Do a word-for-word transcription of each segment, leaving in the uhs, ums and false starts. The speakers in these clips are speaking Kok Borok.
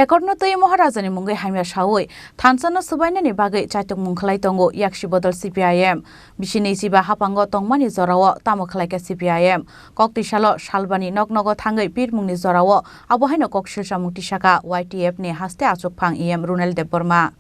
Record no twi Maharaja ni mungwi hamya sawi thansa no swbainani bagwi chaitokmung khlai tongo Yaksi Bodol C P I M. Bisi ni chiba haphango tongmani jorao tamo khlai kha C P I M. Kok twi salo Salbani nok nogo thangwi pirmung ni jorao abo haino kok silsamung tisaka Y T F ni haste achukphang E M Runel Debbarma.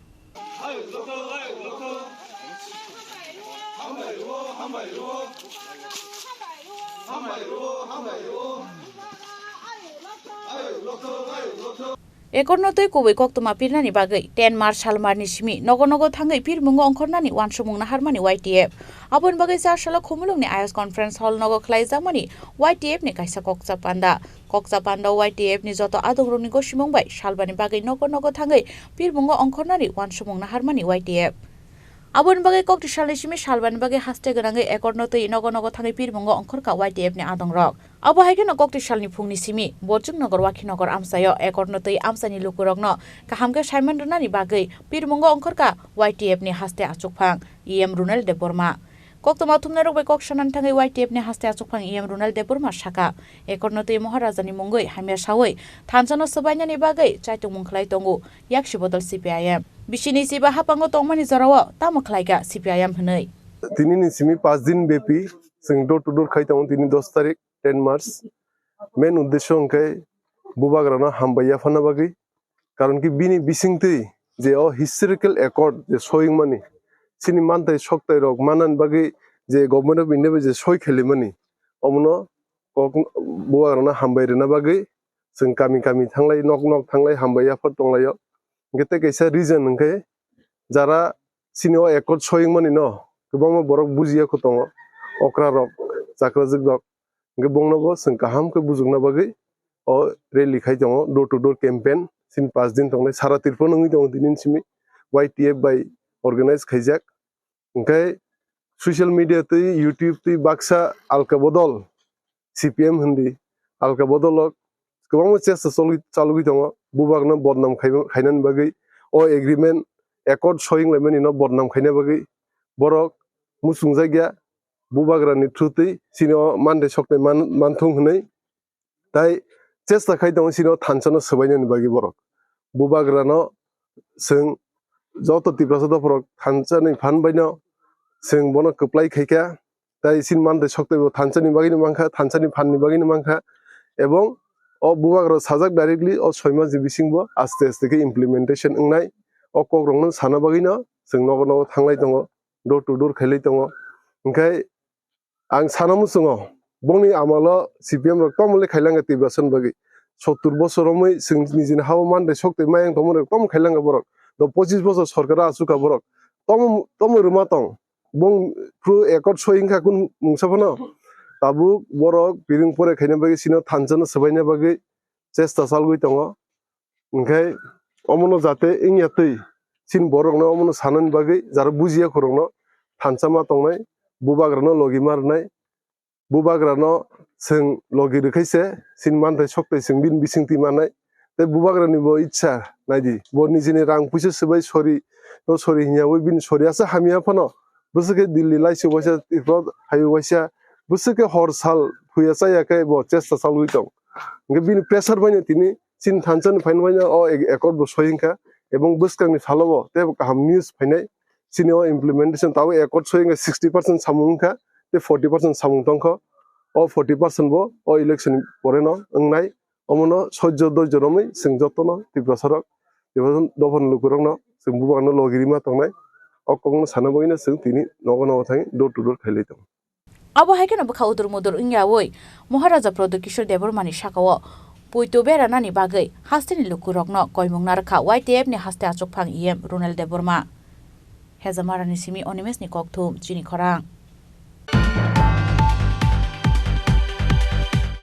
Record no twi kubui koktwma pirnani bagwi ten March salmarni simi nogo nogo thangwi pirmungo ongkhornani uansukmung naharmani Y T F. Aboni bagwi char salo Khumulwngni I S Conference Hall nogo khlaijakmani Y T F ni kaisa kokcha panda. Kokcha panda Y T F ni joto adongrokni gosimung bai salbani bagwi nogo nogo thangwi pirmungo ongkhornani uansukmung naharmani Y T F. Aboni bagwi kokti salni simi salbani bagwi haste gwnangwi record no twi nogo nogo thangwi pirmungo ongkhorkha Y T F ni adongrok. Abo hai kheno kokti salni phungni simi Borjwng Nogor Wakhi Nogor amchaio record no twi amchaini lukurokno kaham khe saiman rwnani bagwi pirmungo ongkhorkha Y T F ni haste achukphang E M Runel Debbarma. Koktwma thumnairok bai kok sanani thangwi Y T F ni haste achukphang E M Runel Debbarma sakha, record no twi Maharaja ni mungwi hamya sawi thansa no swbainani bagwi chaitokmung khlai tongo Yaksi Bodol C P I M. Bisi ni chiba haphango tongmani jorao tamo khlai kha C P I M hwnwi. Tini ni simi panch din bepi chwng door to door khai tongo, tini dos tarik, ten March. Main uddesho hwnkhe bubagrano hambai yaphana bagwi, karon ki bini bisingtwi je o historical accord je soyingmani, chini mantai soktai rok manani bagwi je Government of India bai je soi khelimani, omono kok bubagrano hambai rwna bagwi chwng kami kami thanglai, nok nok thanglai hambai yaphar tonglaio. Hwnkhe tei kaisa reason hwnkhe jara chini o accord soyingmani no kwbangma borok bujiya kho tongo, okra rok, chakrajwk rok. Hwnkhe bongno bo chwng kaham khe bujukna bagwi o rally khai tongo, door to door campaign. Chini panch din tongnai, sara Tripura wngwi tongo tini simi Y T F bai organize khaijak. Hwnkhe social media twi, YouTube twi baksa alka bodol C P M hindi, alka bodol o kwbangma chesta chalwi-, chalwi tongo, bubakno bodnam khai-, khainani bagwi, o agreement, accord soying laimani no bodnam khaina bagwi borok muchungjakya, bubagrani through twi chini o manthai soknai man-, manthung hwnwi. Tai chesta khai tongo chini o thansa no swbainani bagwi borok. Bubagrano chwng joto Tiprasa dopharok thansa ni phan baino chwng bono kwplai khaikha. Tai chini manthai soknai bo thansa ni bagwi no mankha, thansa ni phan ni bagwi no mankha. Ebong o bubagra sajak directly o soi mas ni bisingbo aste aste khe implementation wngnai. O kokrokno sana bagwino chwng nogo nogo thanglai tongo, door to door khailai tongo. Hwnkhe ang sana muchungo, bongni amalo C P M rok tamo le khailangkha Tiprasa ni bagwi. Sottur bosor romwi chwng nijini ha-o manthai sokthai mayang tongmani rok tamo khailangkha borok. Do pochis bosor sorkar o achukha borok. Tamo, tamo rwma tong. Bong phru accord soi wngkha kun mungsa phano. Tabuk borok piring pore khaina bagwi chini o thansa no swbaina bagwi chesta chalwi tongo. Hwnkhe omono jate wngya twi chini borokno omono sanani bagwi jara bujiya khorokno thansa ma tongnai, bubagrano logi ma rwnai, bubagrano chwng logi rwkhai se chini manthai sokthai chwng bini bisingtwi mannai. Tei bubagrani bo ichha naidi, bo nijini rang puisa swbai sori, no sori hinya wi bini sori asa hamya phano bwswk khe Delhi laisuk waisa, Tripura hai waisa, bwswk khe hor sal phuya chaya khe bo chesta chalwi tong. Hwnkhe bini pressure baino tini chini thansa ni phaino baino o accord bo soi wngkha, ebong bwskangni salo bo teibo kaham news phainai. Chini o implementation tabuk accord soi wngkha sixty percent samung wngkha, tei forty percent samung tongkha. O forty percent bo o election ni pore no wngnai. Omono sojjo doijo romwi chwng jotono Tiprasa rok, Tiprasa dophani lukurokno chwng bubagrano logi rima tongnai. O kokno sana bagwino chwng tini nogo nogo thangwi door to door khailai tongo. Abo hai kheno bwkha udur mudur wngyawi Maharaja Pradyot Kishore Debbarmani sakao puitu beranani bagwi hasteni lukurokno koimung narwkha Y T F ni haste achukphang E M Runel Debbarma. Hejamarani simi Animeshni kokthum chini khorang.